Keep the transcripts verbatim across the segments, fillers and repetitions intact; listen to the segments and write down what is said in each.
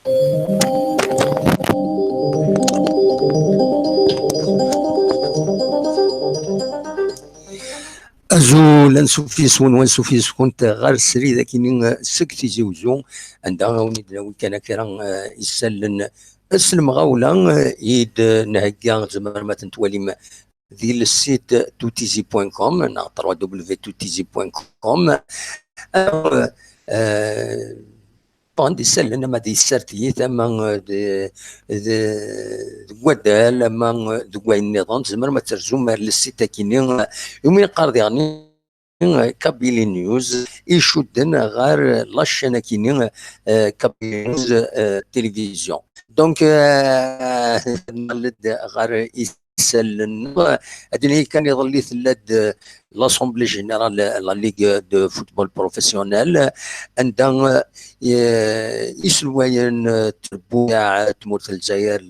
Azul, ansuf yes-wen, ansuf yes-kent ɣer srid akini seg Tizi Uzzu, anda awen-id-nawi kan kra, eh, isallen s lemɣawla, eh, i d-nhegga, tzemrem ad ten-twalim di le site tuttizi point com neɣ trois w w w tuttizi point com. Alors, euh, bon, d isallen ama di tsertit, ama, euh, de, de, deg waddal, ama, euh, deg wayen nniḍen, tzemrem ad terzum ar le site akini, euh, umi yeqqar diɣen, euh, Kabylie News, icudden ɣer la chaîne akini, euh, Kabylie News, euh, télévision. Donc, euh, nɣelli-d ɣer isallen-nneɣ. Ad d-nini kan iḍelli tella-d l'Assemblée Générale de la Ligue de Football Professionnel, anda, eh, iselwayen, eh, n trebbuyaɛ n tmurt n Lezzayer,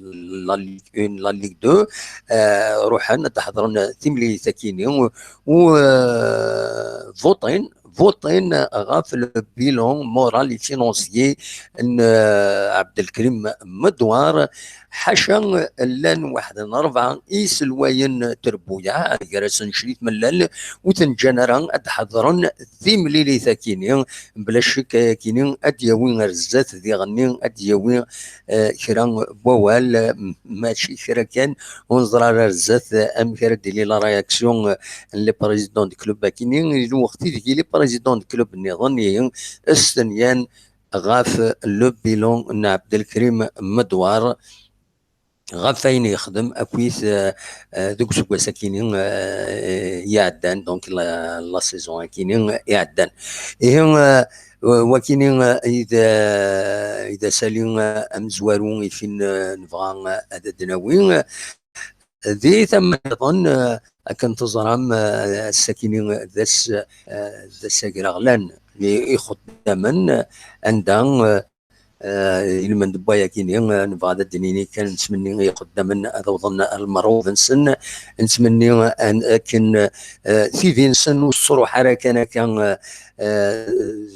la Ligue un, la Ligue deux, eh, ruḥen ad d-ḥeḍren timlilit akini u, u, eh, votin, votin ɣef le bilan moral et financier n, eh, Abdelkrim Medouar. Ḥaca, llan waḥed n rebɛa iselwayen n trebbuyaɛ, gar-asen Crif Mellal, ur ten-ǧǧan ara ad d-ḥeḍren timlilit akini. Bla ccek akini ad d-yawi ar zdat diɣenni, ad d-yawi, eh, kra n wawal, eh, mačči kra kan, ur neẓri ara ar zdat, eh, amek ara d-tili la réaction, eh, n les présidents de club akini, i lweqt ideg les présidents de club nniḍen ihi stenyan ɣef le bilan n Abdelkrim Medouar, ɣef wayen yexdem akkit, eh, eh, deg useggas akini, eh, iɛeddan, donc la, la saison akini iɛeddan. Ihi, eh, wakini, eh, i d, i d asali, eh, amezwaru i fin, eh, nebɣa, eh, ad d-nawi. Di tama nniḍen, eh, akken teẓram, eh, ass-akini d ass, eh, d ass agraɣlan i ixeddamen, eh, anda, eh, eh, ilmend n wayakini, eh, nebɣa ad d-nini kan nettmenni i ixeddamen ad awḍen ar lmerɣub-nsen, nettmenni an-, akken, eh, tidi-nsen ur tettruḥ ara kan akka, eh, eh,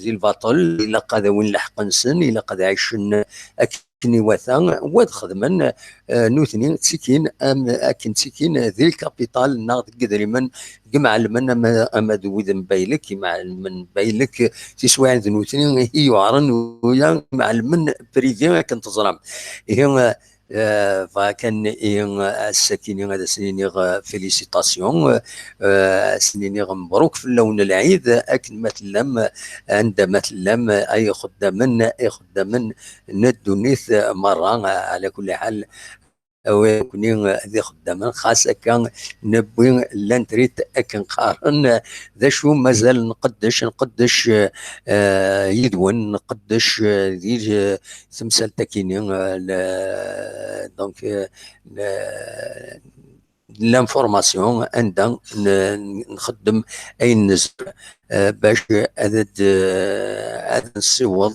di lbaṭel, ilaq ad awin lḥeqq-nsen, ilaq ad ɛicen akken iwata, wa ad xedmen, eh, nutni ttikin, am, akken ttikin di lkapital neɣ deg idrimen, deg imɛelmen ama, ama d wid n baylek, imɛelmen n baylek, tiswiɛin d nutni i yuɛren, ula imɛelmen privé akken teẓram. Ihi, eh, bɣa kan, ihi, ass-akini ad asen-iniɣ, eh, félicitations, eh, ad asen-iniɣ mebruk fell-awen lɛid, akken ma tellam, anda ma tellam, ay ixeddamen, ixeddamen n ddunit merra, ɛla kulli ḥal, awi nekkni d ixeddamen, xas akka newwi l'intérêt akken qqaren, d acu mazal nqeddec, nqeddec, eh, yid-wen, nqeddec, eh, di, eh, temsalt akini, eh, le-, donc, eh, le-, l'information, anda n-, nxeddem ayen nezmer, eh, bac ad, ad, ad nessiweḍ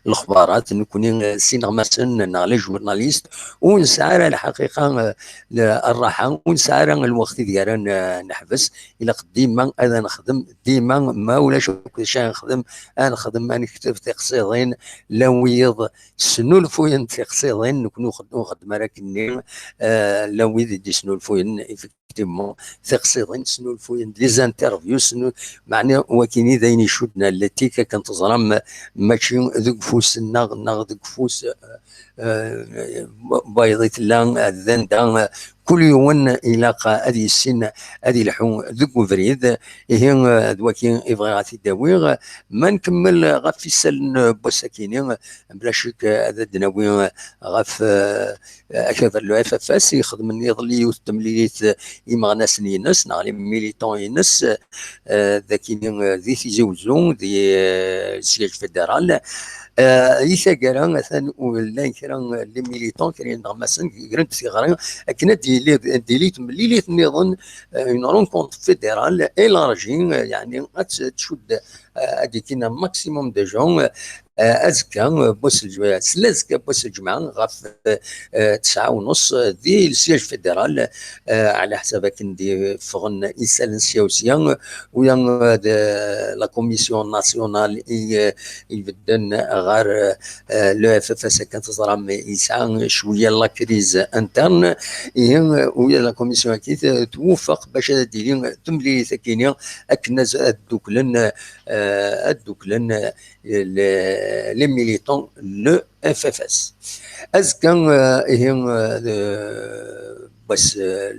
lexbarat. Nekkni, eh, s ineɣmasen neɣ les journalistes, ur nesɛi ara lḥaqiqa, eh, l-, rraḥa, ur nesɛi ara lweqt ideg ara n-, neḥbes. Ilaq dima ad nexdem, dima, ma ulac akk d acu ara nexdem, ad nexdem, ad nekteb tiqsiḍin, llan wiyiḍ snulfuyen tiqsiḍin, nekkni ur xed-, ur nxeddem ara akkenni, eh, llan wid i d-isnulfuyen, effectivement, tiqsiḍin, snulfuyen-d les interviews, snu-, meɛna wakini d ayen icudden ar l'éthique, akken teẓram, mačči deg ufus-nneɣ neɣ deg ufus, eh, eh, wayeḍ i tella, eh, d anda, eh, kul yiwen ilaq ad yissin ad ilḥu deg ubrid. Ihi, eh, d waki i bɣiɣ ad t-id-awiɣ. Ma nkemmel ɣef isallen n wass-akini, bla ccek, eh, ad d-nawi, eh, ɣef, eh, akabar n le F F S, ixedmen iḍelli yiwet n temlilit, eh, imeɣnasen-ines, neɣ les militants-ines, eh, d akini, eh, di Tizi Uzzu, di, eh, siège fédéral. Eh, i taggara, atan u-, llan kra n les militants, kra n ineɣmasen, gren-d tiɣri, akken ad d-yili, ad d-tili temlilit nniḍen, eh, une rencontre fédérale élargie, eh, yeɛni ad t-, tcudd, eh, ad d-ikkin un maximum de gens, eh, eh, azekka, eh, n wass n lǧemɛa, s lazekka n wass n lǧemɛa, ɣef, eh, tesɛa u nus, eh, di le siège fédéral, eh, ɛla ḥsab akken d-ffɣen isallen sya u sya, u ya, eh, d, eh, la commission nationale i, eh, ibedden ɣer, eh, le F F S, akken teẓram, yesɛa cwiya la crise interne, ihi, eh, u ya la commission-agi t-, twufeq bac ad d-tili temlilit-agi-ni akken ad, ad dduklen, eh, ad dduklen, eh, les, les militants, le F F S. Azekka, eh, ihi, eh, wass, eh,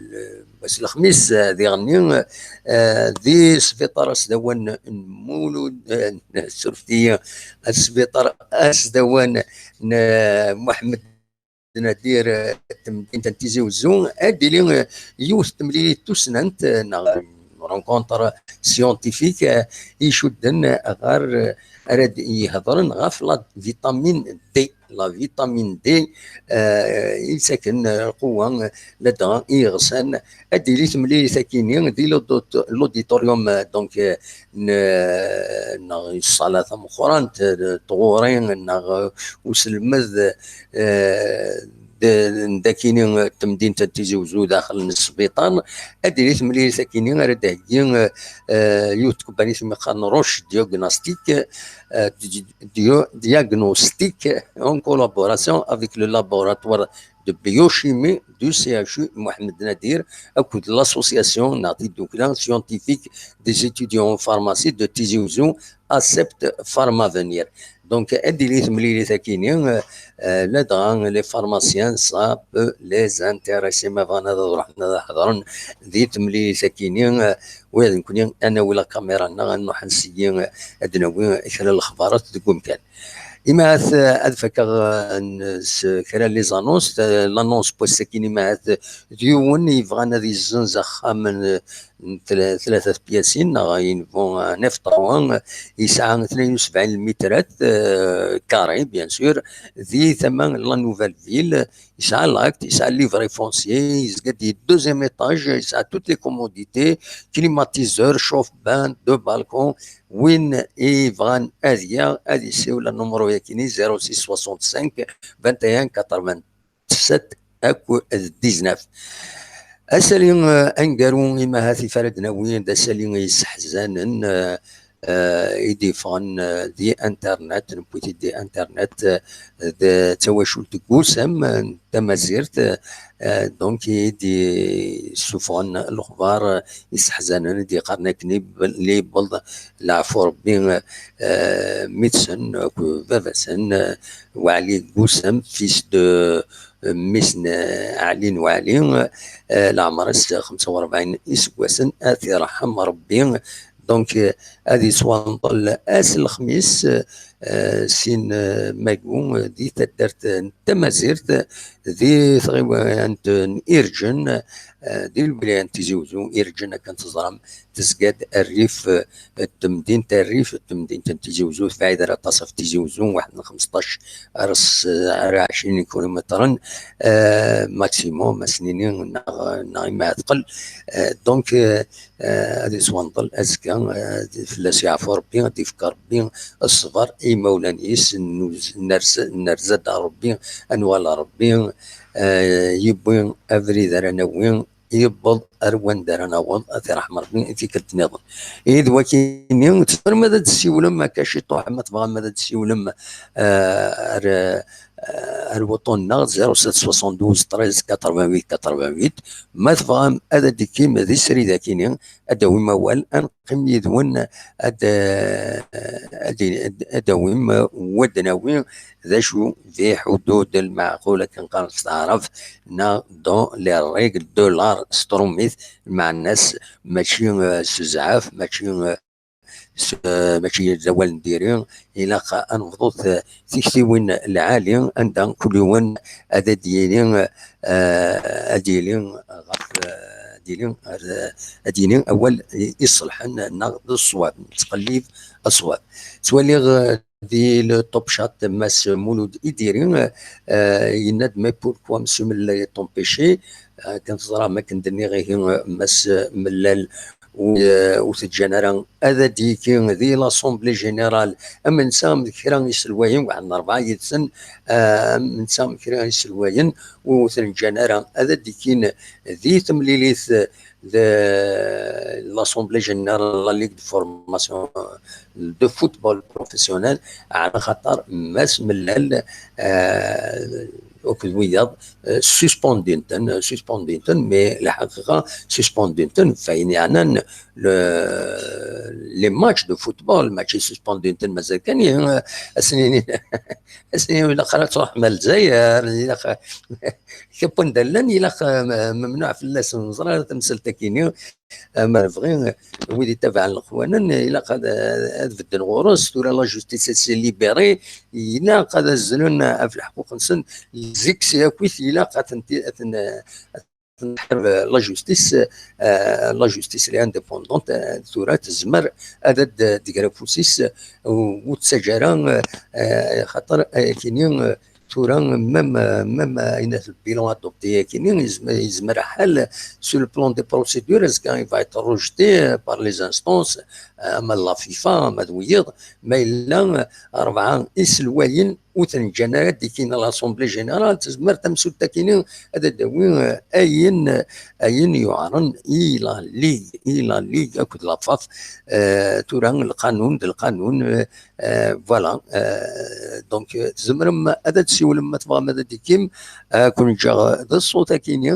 wass lexmis, eh, diɣenni, eh, di sbiṭar asdawan n Mulud, eh, surfet-iyi, sbiṭar asdawan n, eh, Muḥemmed Nadir, eh, temdint n Tizi Wezzu, ad d-tili, eh, yiwet n temlilit tussnant, eh, neɣ rencontre scientifique, eh, icudden ɣer, eh, ara d-yehḍren ɣef la vitamine D. La vitamine D, eh, yettaken, eh, lqewwa, eh, ladɣa i yiɣsan. Ad d-tili temlilit-agi-ni di l'audit-, l'auditorium, eh, donc, eh, n-, neɣ ṣṣala tameqqrant, eh, n tɣuri, neɣ, eh, uselmed, eh, d-, n dakini, eh, temdint n Tizi Wezzu daxel n sbiṭar. Ad d-tili temlilit-agi-ni ara d-theggi, eh, eh, yiwet n tkebbanit umi qqaren Roche Diagnostic, eh, di-, Dio-, Diagnostic, en collaboration avec le laboratoire de biochimie du C H U Mohamed Nadir akked l'association neɣ tiddukla scientifique des étudiants en pharmacie de Tizi Ouzou, ASEPT Pharmavenir. Donc, ad d-tili temlilit-agi-ni, euh, euh, ladɣa les pharmaciens, ça peut les intéresser, ma bɣan ad ruḥen ad ḥeḍren di temlilit-agi-ni, euh, wid nekkni ad nawi la caméra-nneɣ, ad nruḥ ad nseggi, euh, ad d-nawi kra n lexbarat deg umkan. Imahat, eh, ad fakeɣ, eh, n-, s kra n les annonces, eh, l'annonce n wass-agi imahat d yiwen yebɣan ad yezzenz axxam n, n tla-, tlata tpyasin, neɣ il vaut un F trois, eh, yesɛa tnayen u sebɛin lmitrat, eh, carrés, bien sûr, di tama n la Nouvelle Ville, yesɛa l'acte, yesɛa livret foncier, yezga di deuxième étage, yesɛa toutes les commodités, climatiseur, chauffe-bain, deux balcons, win i yebɣan ad yaɣ, ad yessiwel anumeru-yagi-ni, zéro six soixante-cinq vingt et un quatre-vingt-sept akked dix-neuf. Asali, eh, aneggaru imahat ifad ad nawi d asali yesseḥzanen, eh, eh, i d-yeffɣen, eh, di internet, newwi-t-id di internet, eh, d tawacult n wusam, eh, n tamazirt, eh, donc i d-yessufɣen lexbar, eh, yesseḥzanen, i d-yeqqaren akken i b-, li yewweḍ leɛfu Rebbi, eh, mi-tsen akked baba-tsen, eh, Waɛli n wusam, fils de, eh, mmi-s n, eh, Ɛli n Waɛli, eh, leɛmer-is xemsa u rebɛin iseggasen, ad t-iṛḥem Rebbi. Donc, eh, ad yettwanṭel ass n lexmis, eh, sin, eh, mayu, eh, di taddart n Tamazirt, di tɣiwant n Irǧen, eh, di lwilaya n Tizi Wezzu. Irǧen, akken teẓram, tezga-d rrif, eh, n temdint, rrif n temdint n Tizi Wezzu, tebɛid ara aṭas ɣef Tizi Wezzu, waḥed n xemseṭṭac ar s-, ar ɛecrin kilumitren, eh, maximum, ad s-nini, neɣ, neɣ imaɛtqel. Eh, donc, eh, eh, ad yettwanṭel azekka, eh, fell-as yeɛfu Rebbi, ad d-yefk Rebbi ṣṣber i yimawlan-is, nuz-, nerza-, nerza-d ɣer Rebbi, ad nuɣal ɣer Rebbi, eh, yewwi abrid ara nawi, yewweḍ ar wanda ara naweḍ, ad t-iṛḥem Rebbi i tikkelt nniḍen. Ihi d wakini, tzemrem ad d-tessiwlem akka ciṭuḥ, ma tebɣam ad d-tessiwlem, eh, ar, eh, ar wuṭṭun-nneɣ, zéro sept soixante-douze treize quatre-vingt-huit quatre-vingt-huit. Ma tebɣam ad d-tekkim di srid akini, ad d-awim awal, ad neqqim yid-wen, ad, eh, ad, ad d-awim, eh, wad nawi d acu di ḥudud lmeɛqul, akken qqaren s taɛrabt, neɣ dans les règles de l'art s trumit, lmeɛna-s mačči, eh, s zzɛaf, mačči, eh, s-, eh, mačči d awal n diri, ilaq ad nebḍu t-, tiktiwin lɛali, anda kul yiwen ad d-yini, eh, ad yili ɣef, eh, ad yili, eh, ad yini awal i-, iṣelḥen neɣ d ṣṣwab, nettqellib ṣṣwab. Ttwaliɣ, eh, di le Top Chat, Mass Mulud Idiri, eh, yenna-d: "Mais pourquoi Monsieur Mellal est empêché?" Eh, kan teẓram akken d-nniɣ ihi, eh, Mass Mellal ur, ur t-ǧǧan ara ad d-yekki di l'Assemblée Générale, am netta am kra iselwayen, waḥed n rebɛa yid-sen, ah, am netta am kra iselwayen, ur ten-ǧǧan ara ad d-yekkin di temlilit de l'Assemblée Générale de la Ligue de Formation de Football Professionnel, ɛla xaṭer Mass Mellal, ah, akked wiyaḍ, eh, suspendin-ten, suspendin-ten, mais lḥaqiqa suspendin-ten, fayen yeɛnan le, les matchs de football, mačči suspendin-ten, mazal kan, eh, asen-inin, asen-inin ilaq ara truḥem ar Lezzayer, ilaq, kif wanda llan, ilaq, eh, memnuɛ fell-asen, neẓra tamsalt-akini, eh, ma nebɣi, eh, wid ittabaɛen lexwanen, eh, ilaq ad, ad bedden ɣur-s. Tura la justice s'est libérée, ilaq ad azzlen ɣef leḥquq-nsen. Zik s yakk-it ilaq ad ten-, ad ten-, ad ten-teḥreb la justice, eh, la justice elle est indépendante, eh, tura tezmer ad d-, d-tger afus-is, eh, ur tettaǧǧa ara, eh, xaṭer, eh, kini, eh, tura, même, euh, même, euh, ayen at le bilan adopté akini, yezmer, yezmer lḥal, sur le plan des procédures, azekka il va être rejeté, euh, par les instances, euh, ama la FIFA, ama d wiyiḍ, ma yella, euh, rebɛa iselwayen ur ten-ǧǧan ara ad d-ikkin l'Assemblée Générale, tezmer tamsult akini ad d-tawi, euh, ayen, ayen yuɛren i la Ligue, i la Ligue akked la FAF, euh, tura lqanun d lqanun, euh, Euh, voilà. Euh, donc, euh, tzemrem ad d-tessiwlem ma tebɣam ad d-tekkim. Euh, ad ken-ǧǧeɣ d ṣṣut akini,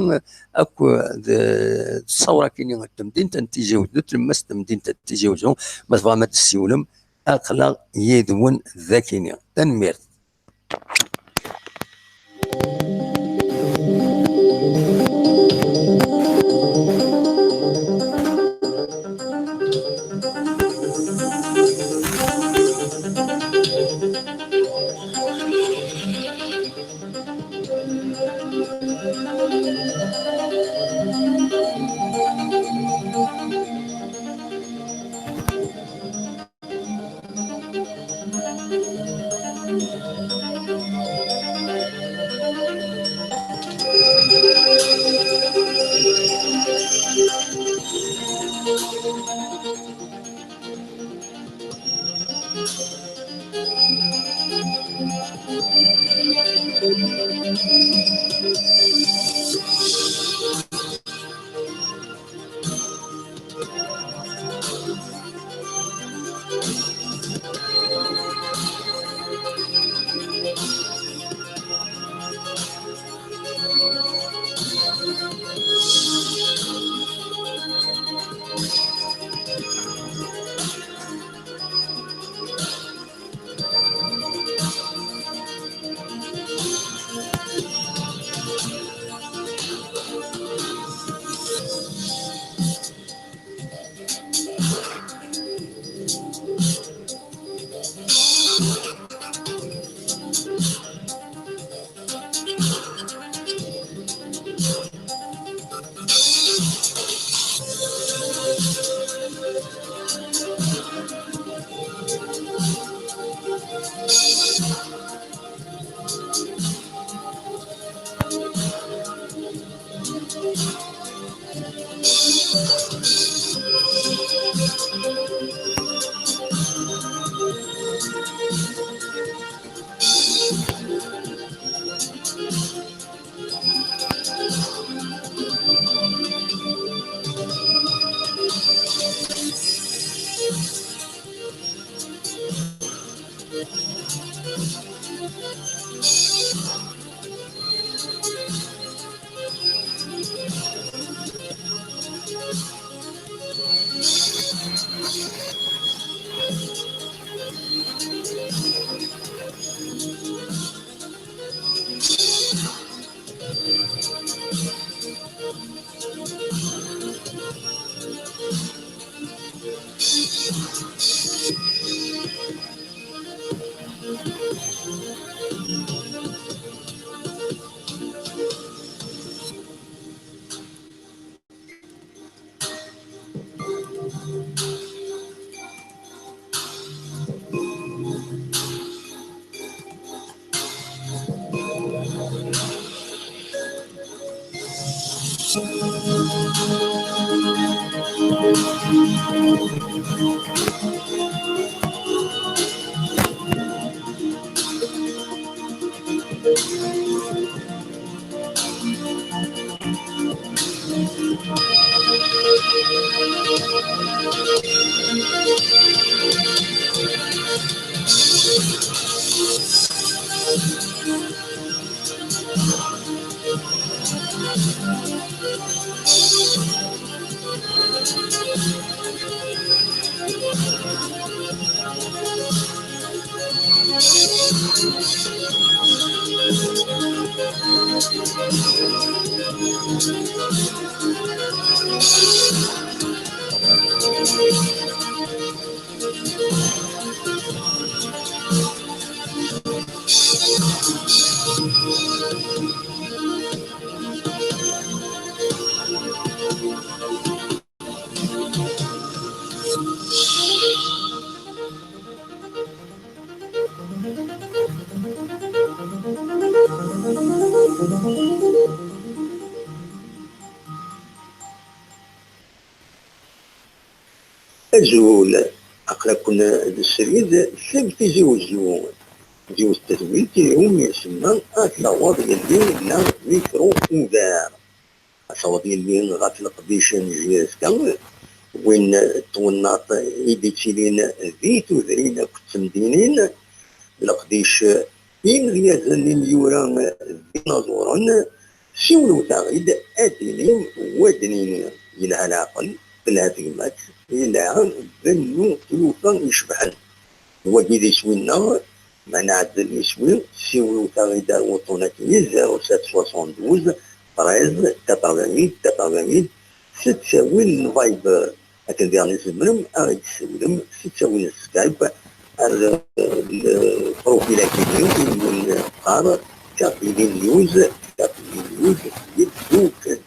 akked d ṣṣawra akini n temdint n Tizi Wezzu, d tlemmast n temdint n Tizi Wezzu. Ma tebɣam ad d-tessiwlem, aql-aɣ yid-wen dakini. Tanemmirt. Azul, aql-aken d srid seg Tizi Wezzu. Yiwet n tedwilt i wumi isemma Ad taweḍ yelli neɣ Micro Ouvert. Ad taweḍ yelli ɣef leqdic n J S K, win n twennaḍt i d-ittilin di tudrin akked temdinin, leqdic imedyazen, imyura d inaẓuren, siwlewt-aɣ-id ad d-inim u ad d-nini: yelha leɛqel, telha tegmat, yelha bennu tlufa icebḥen. Wagi d iswi-nneɣ, ma nɛeddel iswi, siwlewt-aɣ-id ar wuṭṭun-agi: zéro sept soixante-douze treize quatre-vingt-huit quatre-vingt-huit, s ttawil n Viber. Akken diɣen i tzemrem ad ɣ-d-tessiwlem s ttawil n Skype ar, eh, lprofil-agi-nni i wen-qqar Kabylie News, Kabylie News deg YouTube.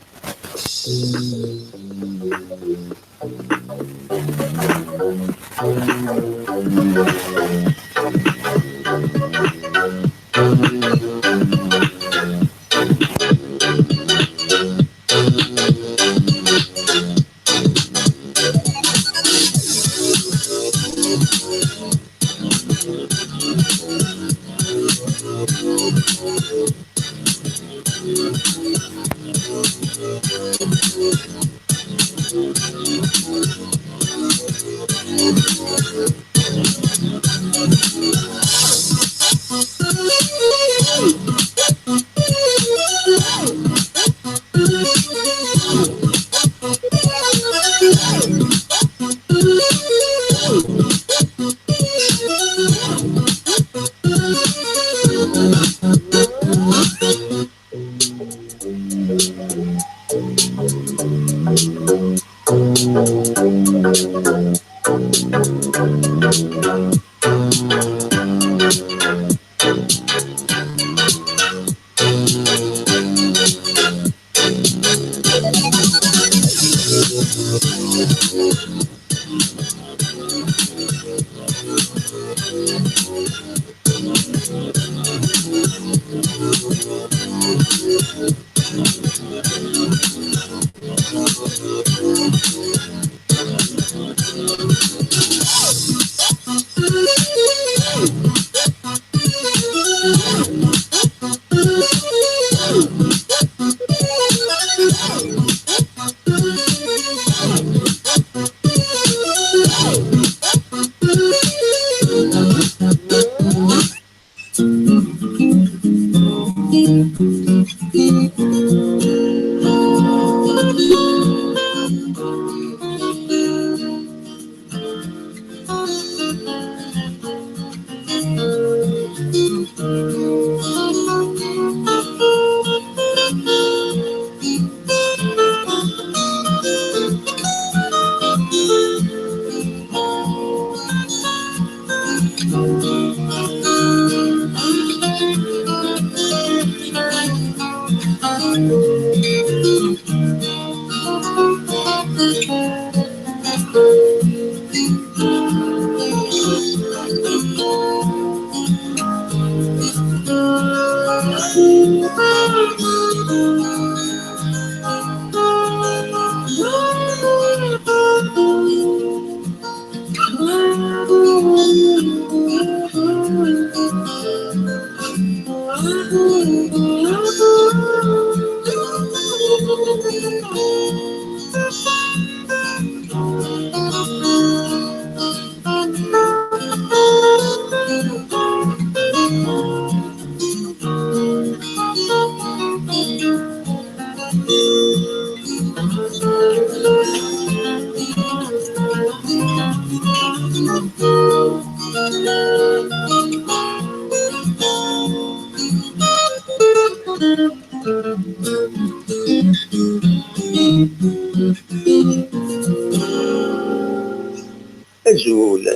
Azul,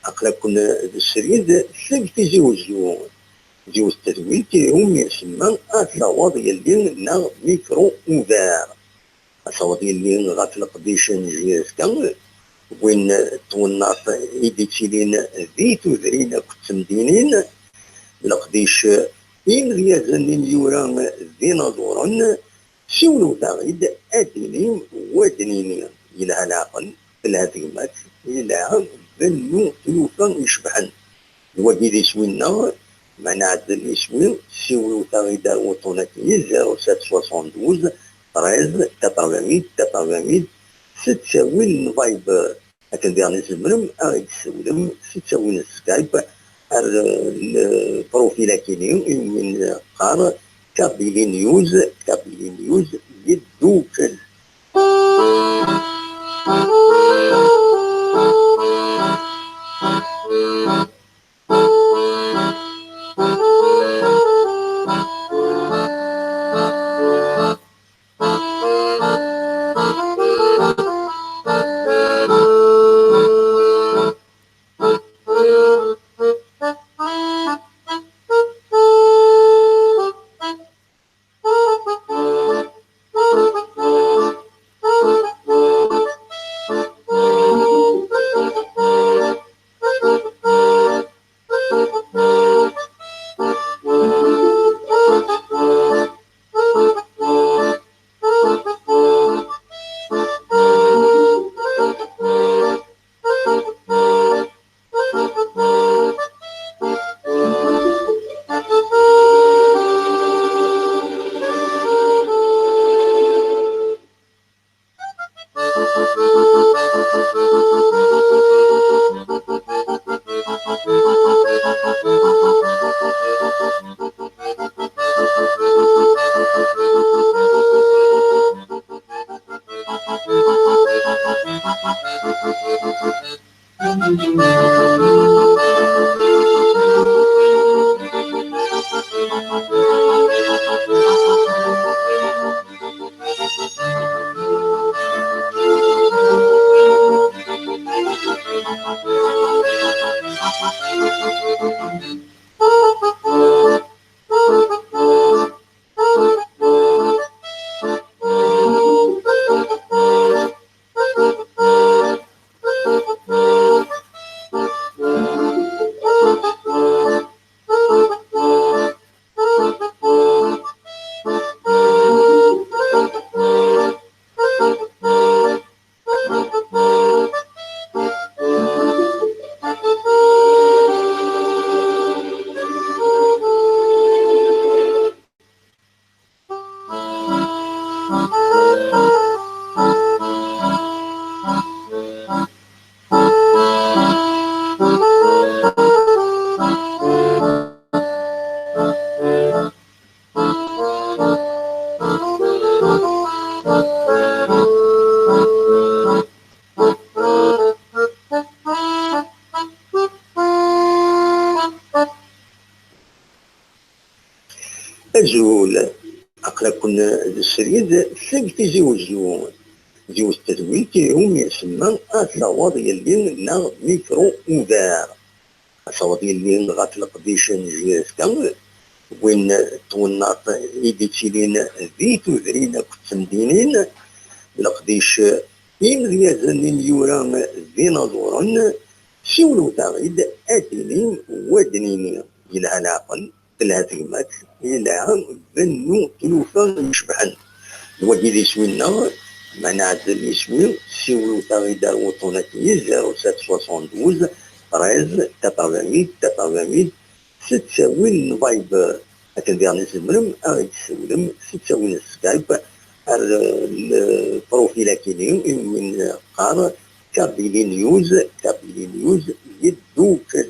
aql-aken d srid seg Tizi Uzzu. Yiwet tedwilt i umi isemma Ad taweḍ yelli neɣ Micro Ouvert. Ad taweḍ yelli ɣef leqdic n J S K, win n twennaḍt i d-ittilin di tudrin akked temdinin, leqdic imedyazen imyura d inaẓuren, siwlewt-aɣ-id ad d-inim wa d-nini, yelha leɛqel, telha tegmat, yelha bennu tlufa icebḥen. D wagi d iswi-nneɣ, ma nɛeddel iswi, siwlewt-aɣ-id ar wuṭṭun-agi, zéro sept soixante-douze treize quatre-vingt-huit quatre-vingt-huit, s ttawil n Viber. Akken diɣen tzemrem ad ɣ-d-tessiwlem s ttawil n Skype ar, eh, lprofil akini i wumi neqqar Kabylie News, Kabylie News yeddukel. Azul, aql-aken d srid seg Tizi Uzzu. Yiwet tedwilt i wumi isemma Ad taweḍ yelli neɣ Micro Ouvert. Ad taweḍ yelli ɣef leqdic n J S K, win n twennaḍt i d-ittilin di tudrin akked temdinin, leqdic imedyazen imyura d inaẓuren, siwlewt-aɣ-id ad d-inim wa d-nini, yelha leɛqel, telha tegmat, yelha bennu tlufa icebḥen. D wagi d iswi-nneɣ, ma nɛeddel iswi, siwlewt-aɣ-id ar wuṭṭun-agi, zéro sept soixante-douze treize quatre-vingt-huit quatre-vingt-huit, s s ttawil n Viber. Akken diɣen i tzemrem ad ɣ-d-tessiwlem s ttawil n Skype ar, eh, lprofil akini iwumi neqqar Kabili News, Kabili News yeddukel.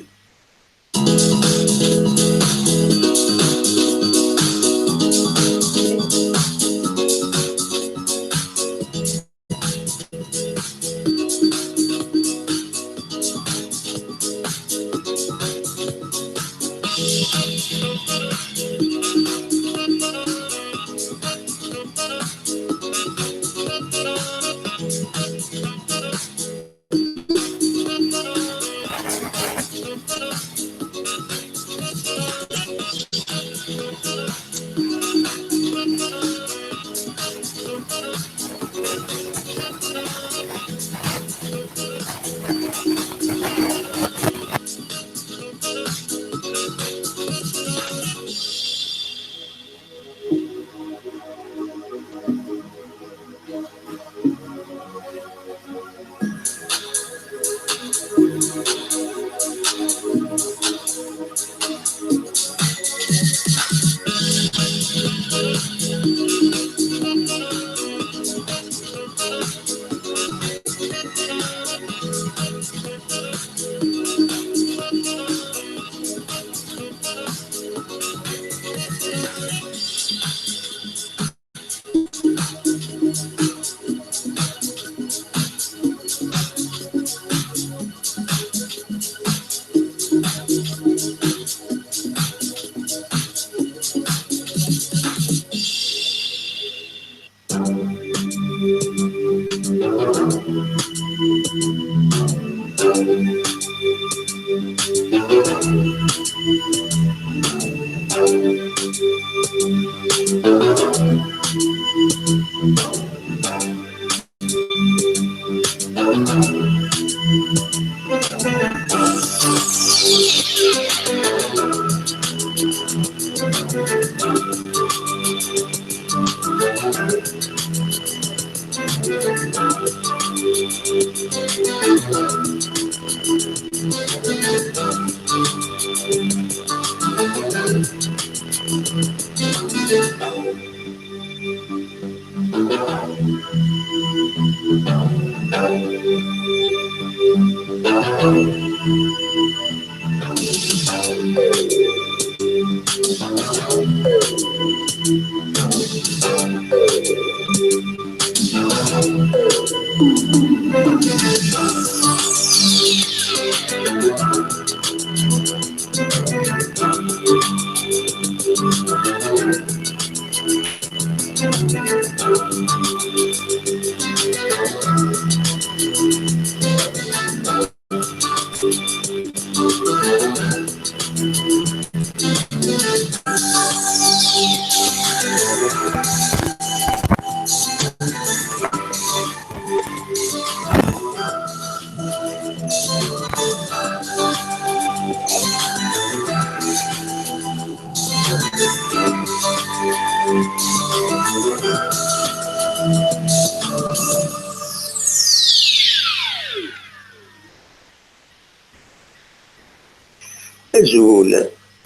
Azul,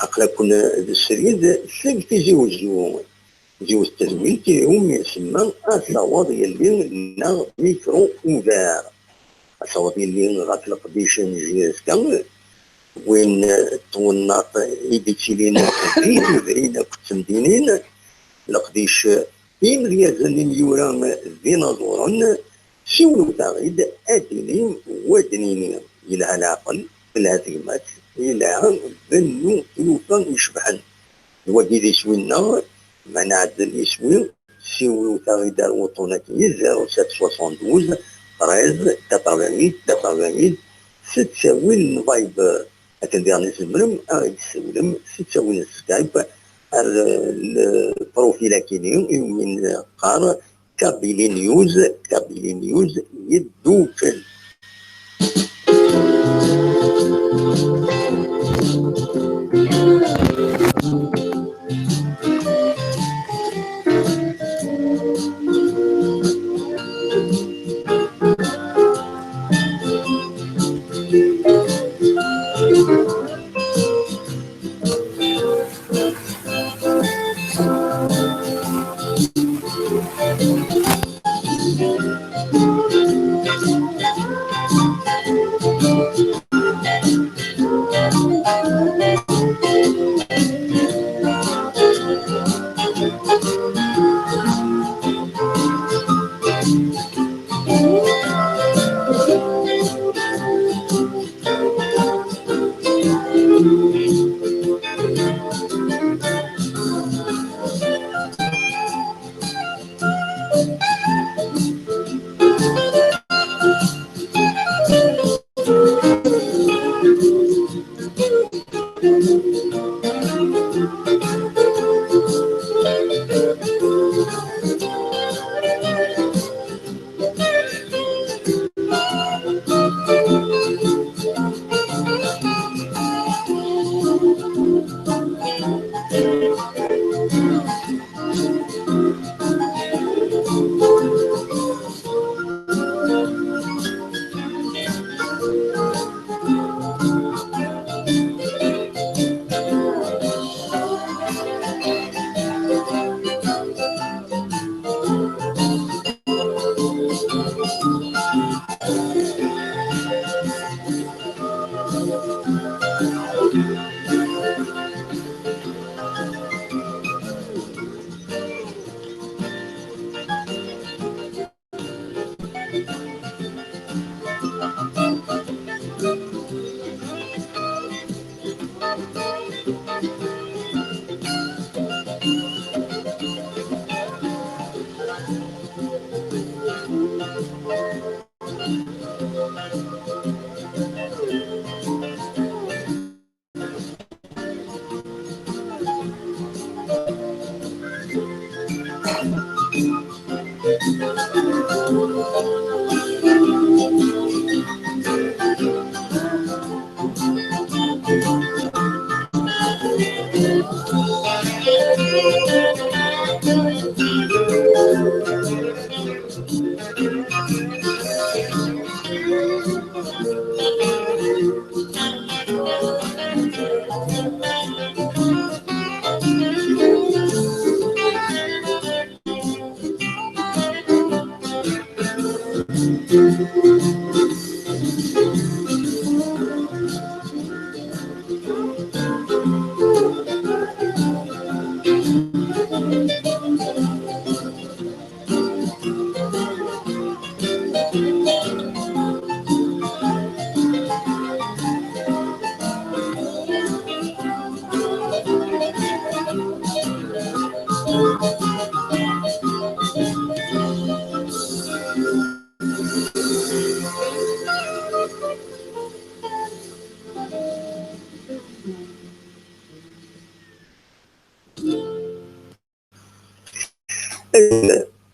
aql-aken d srid seg Tizi Wezzu. Yiwet tedwilt iwumi isemma Ad taweḍ yelli neɣ Micro Ouvert. Ad taweḍ yelli ɣef leqdic n J S K, win n twennaḍt i d-ittilin di tudrin akked temdinin, leqdic imedyazen imyura d inaẓuren, siwlet-aɣ-id ad d-tinim u ad d-nini, yelha leɛqel, telha tegmat, yelha bennu tlufa icebḥen. D wagi d iswi-nneɣ, ma nɛeddel iswi, siwlet-aɣ-id ar wuṭṭun-agi, zéro sept soixante-douze treize quatre-vingt-huit quatre-vingt-huit, s ttawil n Viber. Akken diɣen i tzemrem ad ɣ-d-tessiwlem s ttawil n Skype ar, eh, lprofil akini iwumi neqqar Kabili News, Kabili News yeddukel.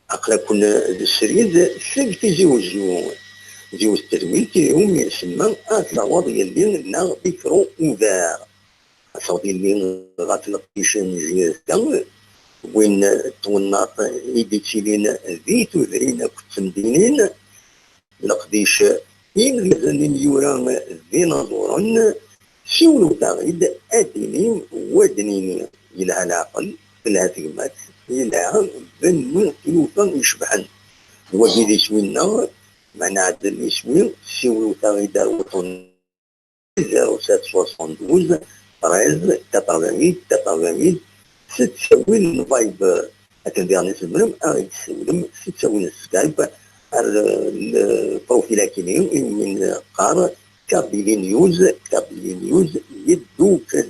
Aql-aken d srid seg Tizi Uzzu. Yiwet n tedwilt iwumi nsemma Ad taweḍ yelli neɣ Bikru Ubar. Ad taweḍ yelli ɣef leqdic n jida, win n twennaḍt i d-ittilin di tudrin akked temdinin. Leqdic, imedyazen i myura d inaẓuren, siwlet-aɣ-id ad d-inim wa d-nini. Yelha leɛqel, telha tegmat, yelha bnu tilufa icebḥen. D wagi d iswi-nneɣ, ma nɛeddel iswi, siwlet-aɣ-id ar wuṭṭun zéro sept soixante-douze treize quatre-vingt-huit quatre-vingt-huit, s ttawil n Viber. Akken diɣen i tzemrem ad ɣ-d-tessiwlem s ttawil n Skype ar le profil akini iwumi neqqar Kabylie News, Kabylie News yeddukel.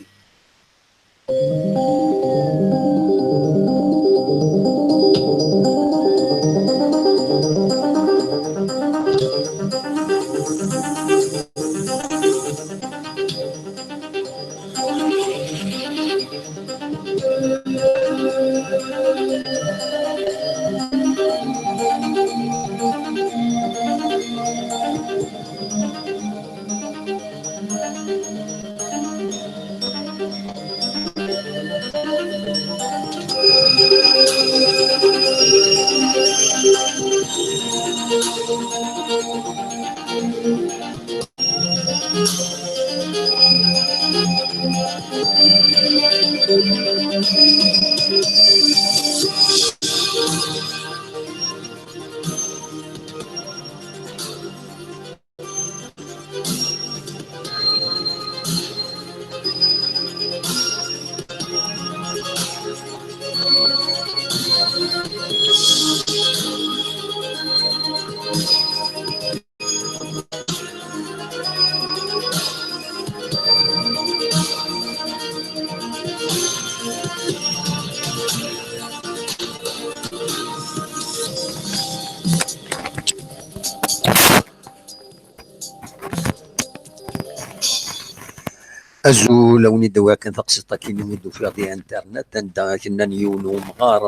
Azul, a wen-id-awiɣ kan taqsiṭ akkin i d-ufiɣ di internet, anda ak-nnan yiwen umɣar,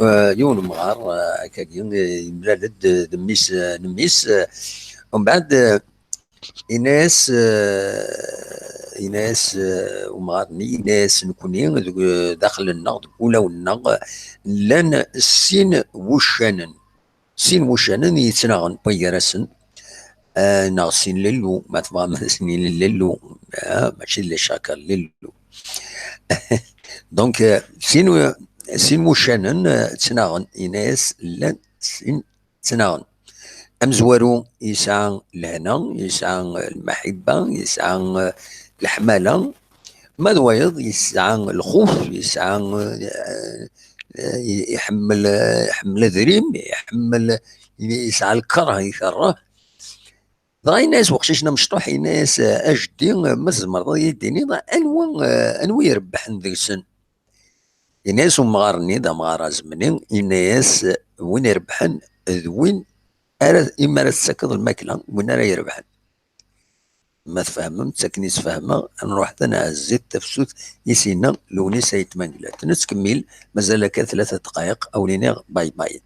eh, yiwen umɣar, eh, akkagi, eh, yemlal-d d mmi-s, eh, n mmi-s, eh, umbeɛd, eh, ini-as, eh, ini-as, eh, umɣar-nni, ini-as: "Nekni deg, daxel-nneɣ, deg wulawen-nneɣ, llan sin wuccanen." Sin wuccanen yettnaɣen, wway gar-asen, eh, neɣ sin lellu, ma tebɣam, sin lellu, eh, mačči d les chakals, lellu. Donc, eh, sin, sin wuccanen, eh, ttnaɣen, ini-as llan sin ttnaɣen. Amezwaru yesɛa lehna, yesɛa lmaḥibba, yesɛa, eh, leḥmala, ma d wayeḍ yesɛa lxuf, yesɛa, eh, eh, iḥemmel, eh, iḥemmel adrim, iḥemmel, yesɛa lkeṛh, ikerreh. Dɣa yenna-yas weqcic-nni amecṭuḥ, yenna-yas: "A jeddi, ma tzemreḍ ad yi-d-tiniḍ anwa, eh, anwa irebḥen deg-sen?" Yenna-yas umɣar-nni, d amɣar azemni, yenna-yas: "Win irebḥen d win ara, imi ara tettakeḍ lmakla, win ara irebḥen." Ma tfehmem, akken i s-fehmeɣ, ad nruḥ ad nɛezzi tafsut i s-yenna Lewnis Ayt Mengellat. Nettkemmil, mazal akka tlata dqayeq, a wen-iniɣ bye bye.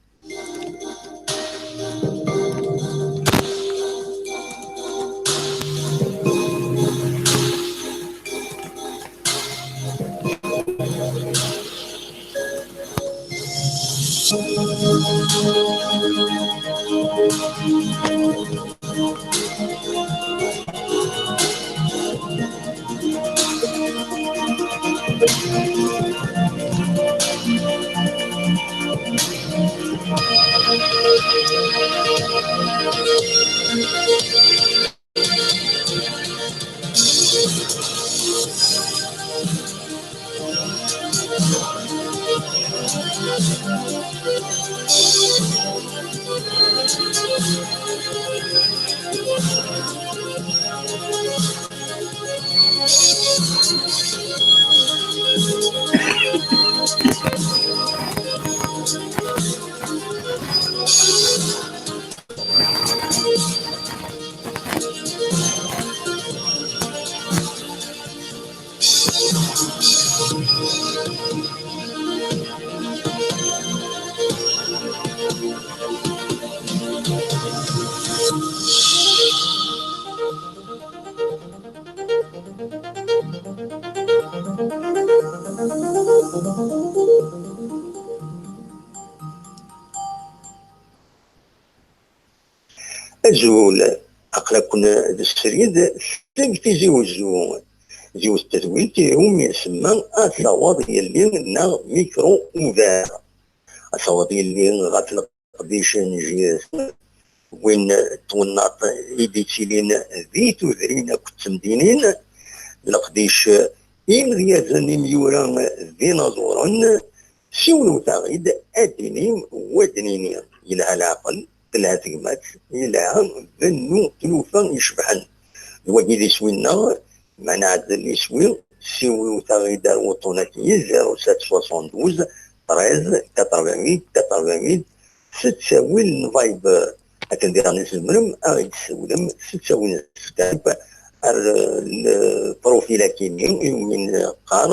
Azul, aql-aken d srid seg Tizi Wezzu. Yiwet n tedwilt iwumi nsemma Asawaḍ Yelli neɣ Micro Ouvert. Asawaḍ Yelli ɣef leqdic n jir win n twennaḍt i d-ittilin di tudrin akked temdinin, leqdic imedyazen, imyura d inaẓuren. Siwlewt-aɣ-id ad d-inim, wa d-nini: yelha leɛqel, telha tegmat, yelha bennu tlufa icebḥen. D wagi d iswi-nneɣ, meɛna ɛedden iswi, siwlewt-aɣ-id ar wuṭṭun-agi: zéro sept soixante-douze treize quatre-vingt-huit quatre-vingt-huit, s ttawil n Viber. Akken diɣen i tzemrem ad ɣ-d-tessiwlem s ttawil n Skype ar lprofil-agi-nni iwumi neqqar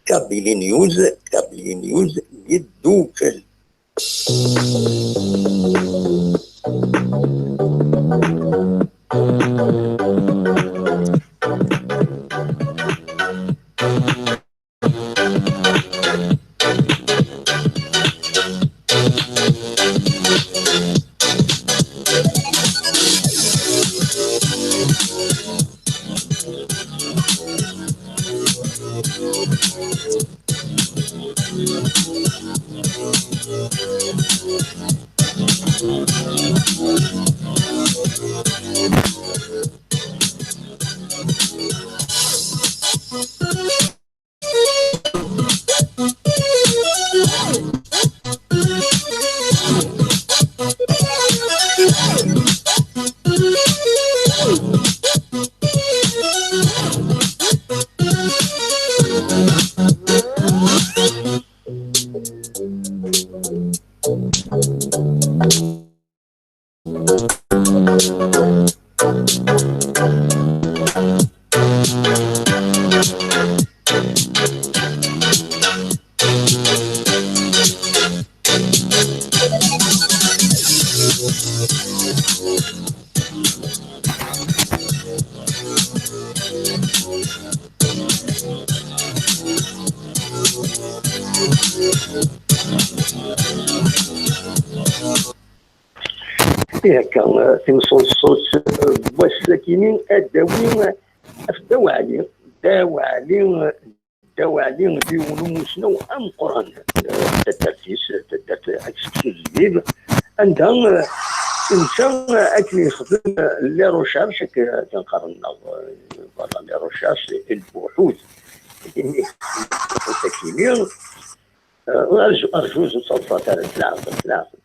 Kabylie News, Kabylie News yeddukel. Ih, akka, timseḍṣut n wass-akini ad d-tawi ɣef Dda Waɛli. Dda Waɛli, Dda Waɛli d yiwen umusnaw ameqqran, eh, taddart-is, taddart At Seksu Zbib, anda, eh, netta, eh, akken yexdem, eh, les recherches, akken, akken qqaren, neɣ, eh, voilà, les recherches, lbuḥut, akken yexdem lbuḥut akini, eh, arju, arju, ur ttaḍsat ara, s leɛqel, s leɛqel.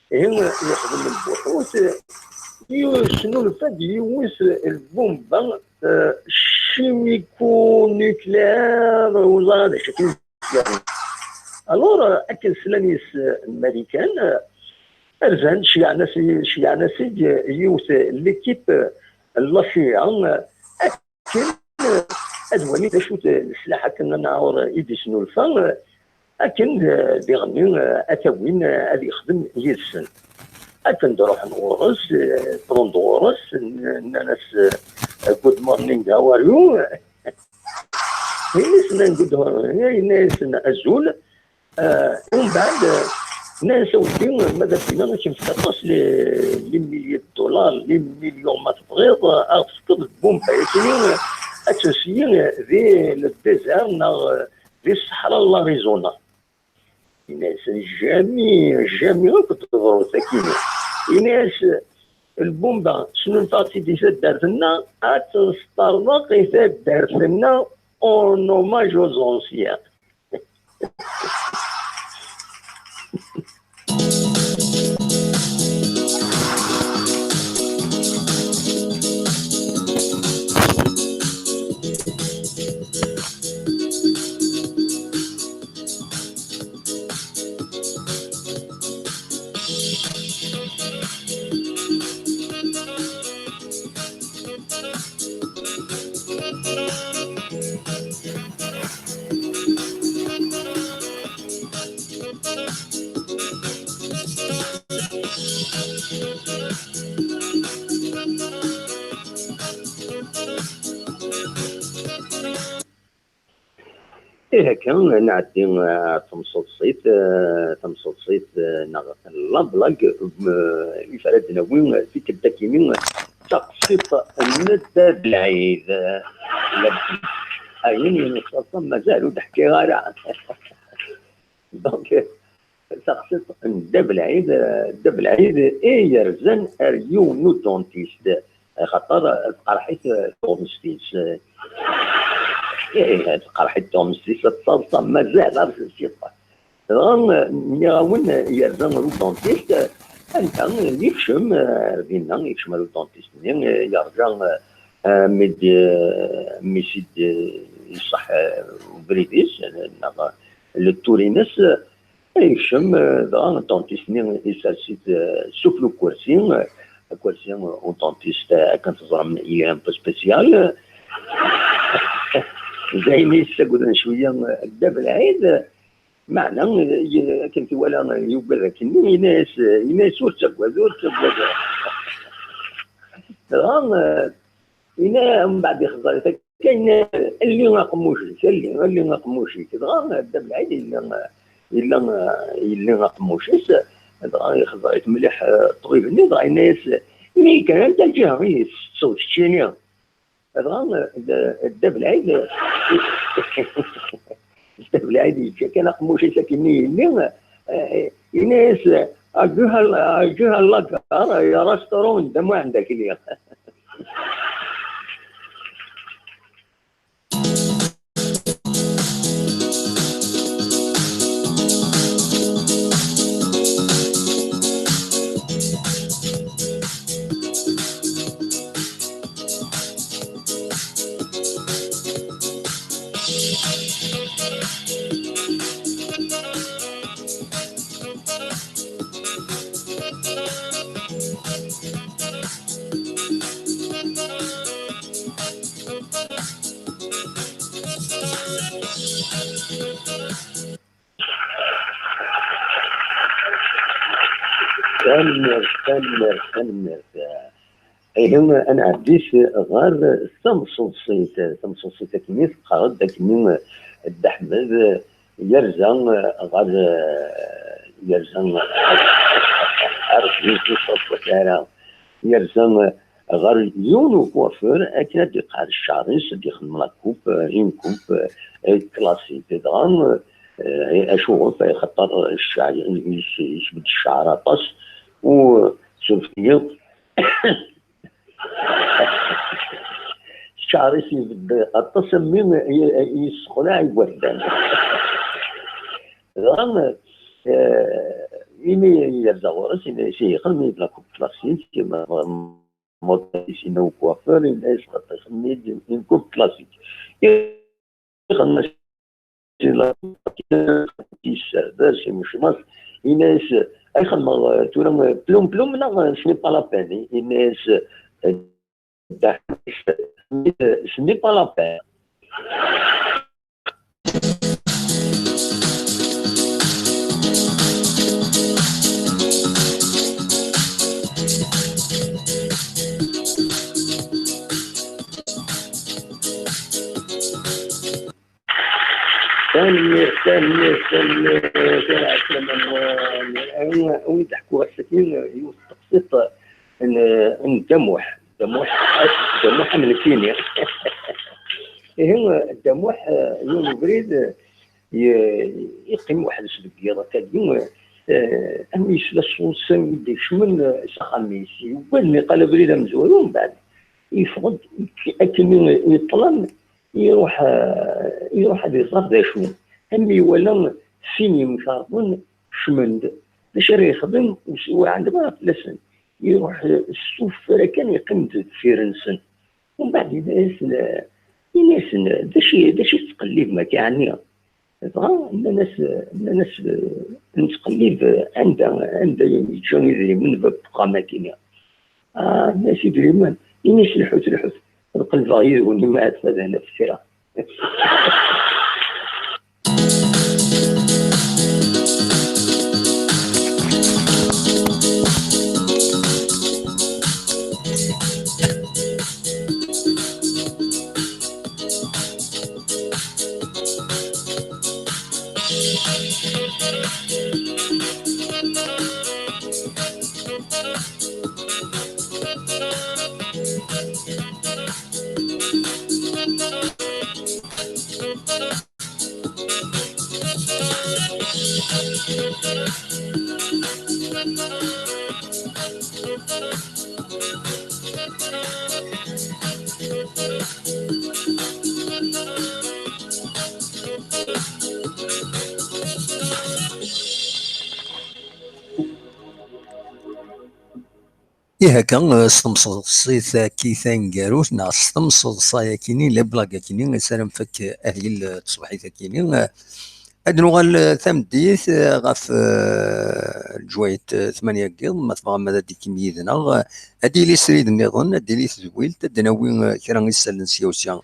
Ihi, yexdem lbuḥut, yesnulfa-d yiwet lbumba, eh, chimico-nucléaire, ur ẓriɣ d acu akken. Alors, eh, akken slan yes, eh, Marikan, eh, rzan, ceyyɛen-as, ceyyɛen-as-id, eh, yiwet, eh, l'équipe, eh, n la C I A, eh, akken, eh, ad walin d acu-t, eh, leslaḥ akken n anaɛur, eh, i d-isnulfa, eh, akken, eh, diɣenni, eh, ad t-awin, eh, ad yexdem yid-sen. Akken d-ruḥen ɣur-s, eh, wwḍen-d ɣur-s, n-, nnan-as, eh, "Good morning, how are you?" Ini-as, nnan, "Good morning." Yenna-yasen, "Azul." Eh, umbeɛd, eh, nnan-as, "A weddi, ma d akken ad kem-fkeɣ aṭas les, les milliers de dollars, les millions ma tebɣiḍ, eh, ad ɣ-tefkeḍ lbumba-yakini, eh, ad tt-nselli, eh, di le désert neɣ, eh, di ṣṣeḥra n l'Arizona." Yenna-yas, "Jamais, jamais akk d-teḍru sakini." Yenna-yas, "Lbumba, snulfaɣ-tt-id di taddart-nneɣ, ad tt-nesṭerḍeq i taddart-nneɣ en hommage aux anciens." Ih, akka, nɛeddi, eh, ɣer temseḍsit, eh, tamseḍsit, eh, neɣ la blague, eh, i ara d-nawi, eh, tikkelt-agi-nni, d taqsiṭ n Dda Belɛid, eh, la, ayen yenṣaṣa mazal ur d-ḥkiɣ ara. Donc, taqsiṭ n Dda Belɛid, eh, Dda Belɛid i yerzan ar yiwen n udentist, axaṭer tqerḥ-it, eh, tuɣmest-is. Eh, eh, tqerḥ-it tuɣmest-is, ad taḍsa mazal ar tessiṭ. Dɣa, eh, nniɣ-awen, eh, yerza ar udentist, eh, anda, eh, yekcem, eh, ar dinna, yekcem ar udentist-nni, eh, yerǧa, eh, eh, mi d-, eh, mi s-id-, eh, iṣaḥ, eh, ubrid-is, eh, neɣ le tour-ines, eh, Yekcem, eh, dɣa ṭṭuntist-nni isers-it, eh, sufell ukersi, eh, akersi n uṭuntist, eh, akken teẓram, il est un peu spécial. D ayen i yessagden cwiya, eh, Dda Belɛid, eh, meɛna, eh, akken t-iwala, eh, yugad akkenni, yenna-yas, eh, yenna-yas, "Ur ttaggad, ur ttaggad." Dɣa, eh, yenna, mbeɛd ixẓer-it akka, yenna, "Lli aqemmuc-ik, lli, lli aqemmuc-ik." Dɣa Dda Belɛid yella, yella, yelli aqemmuc-is, dɣa ixẓer-it mliḥ, eh, ṭṭbib-nni, dɣa yenna-yas, "Imi kan, anta lǧiha i tettetteḍ keččini?" Dɣa, eh, Dda Belɛid, Dda Belɛid yeǧǧa kan aqemmuc-is akken i yelli, eh, yenna-yas, "Aǧuha, aǧuha lagar, ya restaurant, da ma ɛendek lli." Tanemmirt, tanemmirt, tanemmirt. Ihi, ad nɛeddi s-, ɣer tamseḍsit. Tamseḍsit akkenni teqqar-d akkenni, Dda Ḥmed, yerza, eh, ɣer, eh, yerza, eh, ar ur ttwaṭṭfet ara, yerza, eh, ɣer yiwen ukwafur akken ad d-iqɛed cceɛr-is, ad d-ixdem la coupe, eh, une coupe, eh, classique. Dɣa, eh, acuɣef? Axaṭer cceɛr, yes-, yesbedd cceɛr aṭas, u suref-iyi, cceɛr-is ibedd aṭas am win i, i yessexlaɛ igerdan. Dɣa, eh, imi yerza ɣur-s, yenna-yas, ihi xdem-iyi-d la coupe classique, ma tebɣiḍ modèle-is, yenna ukwafur, yenna-yas, xdem-iyi-d une coupe classique. Ixdem-as la coupe, yesserdas, imecmac, yenna-yas, ay xedmeɣ, eh, tura, eh, plum plum, neɣ, eh, ce n'est pas la peine? Yenna-yas, eh, Dda Ḥemid, ce n'est pas la peine. Tanemmirt, tanemmirt, tanemmirt, ar ɛeslama-nwen. Awi, awi d-ḥkuɣ ass-agi yiwet n teqsiṭ n, n Dda Muḥ. Dda Muḥ, Dda Muḥ am nekkini. Ihi, Dda Muḥ, yiwen ubrid, ye-, yeqqim weḥd-s deg yiḍ akkagi, eh, am yesla ṣṣut-s i d-ikecmen, eh, s axxam-is. Yewwad niqal abrid amezwaru, mbeɛd yeffeɣ-d akken i yeṭṭlam, iruḥ, eh, iruḥ ad iẓer d acu. Am iwala sin yemkarḍen kecmen-d. D acu ara yexdem? Ur s-, ur ɛandem ara fell-asen. Iruḥ, eh, s tuffra kan, yeqqim-d deffir-nsen. Umbeɛd yenna-yasen, yenna-yasen, "D acu, d acu tettqellibem akka, ɛni?" Dɣa nnan-as, nnan-as, "Nettqellib anda, anda yeǧǧa idrimen bab uxxam-agi." "Ah," nnan-as, "idrimen?" Ini-as, "Lḥut, lḥut, ad qellbeɣ yid-wen, ma ad naf kra." Ihi akka, eh, s temseḍsit-agi taneggarut, neɣ s temseḍsa-agi-nni, les blagues-agi-nni, i s ara nfak ahil, eh, tṣebḥit-agi-nni, eh, ad nuɣal, eh, tameddit, eh, ɣef, eh, leǧwayet, eh, tmanya n yiḍ, ma tebɣam ad d-ikim yid-neɣ, eh, ad d-yili srid nniḍen, ad d-tili tedwilt, ad d-nawi, eh, kra isallen sya u sya.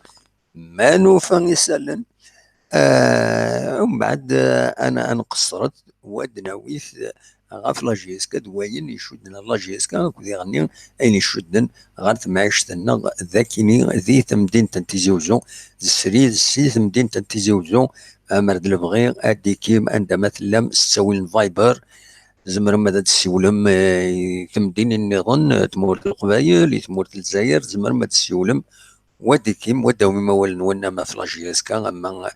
Ma nufa isallen, eh, umbeɛd, eh, ad n-, ad nqeṣṣret, u ad d-nawi-t, eh, ɣef la J S K, d wayen icudden ɣer la J S K, akked iɣenni ayen icudden ɣer temɛict-nneɣ d akini di temdint n Tizi Uzzu, d srid si temdint n Tizi Uzzu, amer d lebɣi ad d-ikim anda ma tellam s ttawil n Viber, tzemrem ad d-tessiwlem, eh, i temdinin nniḍen, eh, tmurt n Leqbayel, i tmurt n Lezzayer, tzemrem ad d-tessiwlem, wa d-ikim, wa d-awim awal-nwen ama ɣef la J S K, ama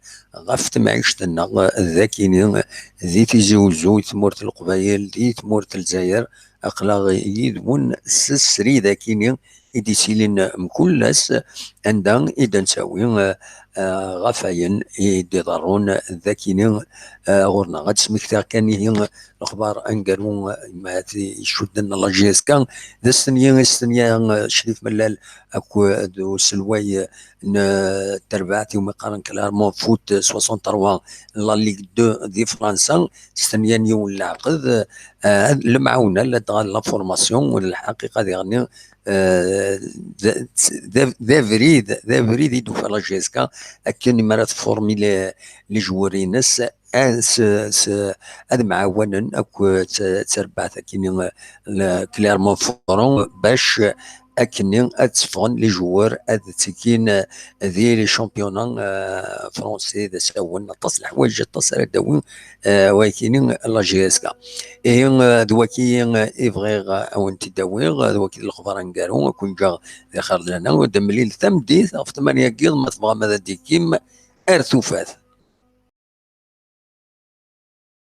ɣef temɛict-nneɣ d akini, di Tizi Uzzu, i tmurt n Leqbayel, di tmurt n Lezzayer, aql-aɣ yid-wen s srid akini i d-ittilin mkul ass, anda i d-nettawi, eh, eh, ɣef wayen i d-iḍerrun d akini, eh, ɣur-neɣ. Ad d-smektiɣ kan ihi lexbar aneggaru, eh, ma icudden la J S K, d astenyi, astenyi, eh, Crif Mellal akked uselway, eh, n, eh, terbaɛt iwumi qqaren Clermont Foot soixante-trois n la Ligue deux di Fransa, stenyan yiwen n leɛqed, eh, lemɛawna ladɣa la formation, u lḥaqiqa diɣenni, eh, d, d, d abrid, d abrid i d-tufa la J S K akken mi ara tformi les, les joueurs-ines, ad s, s, ad mɛawanen akk, eh, t-, terbaɛt akkin, eh, le Clermont-Ferrand bac, eh, akken ad tteffɣen les joueurs ad ttekkin di les championnats français d asawen, aṭas n leḥwayeǧ, aṭas ara d-tawi wayakini la J S K. Ihi d waki i bɣiɣ a wen-t-id-awiɣ, d waki d lexbar aneggaru, ad ken-ǧǧeɣ di xir d lehna, ad d-nemlil tameddit ɣef tmanya n yiḍ ma tebɣam ad d-tikkim ar tufat.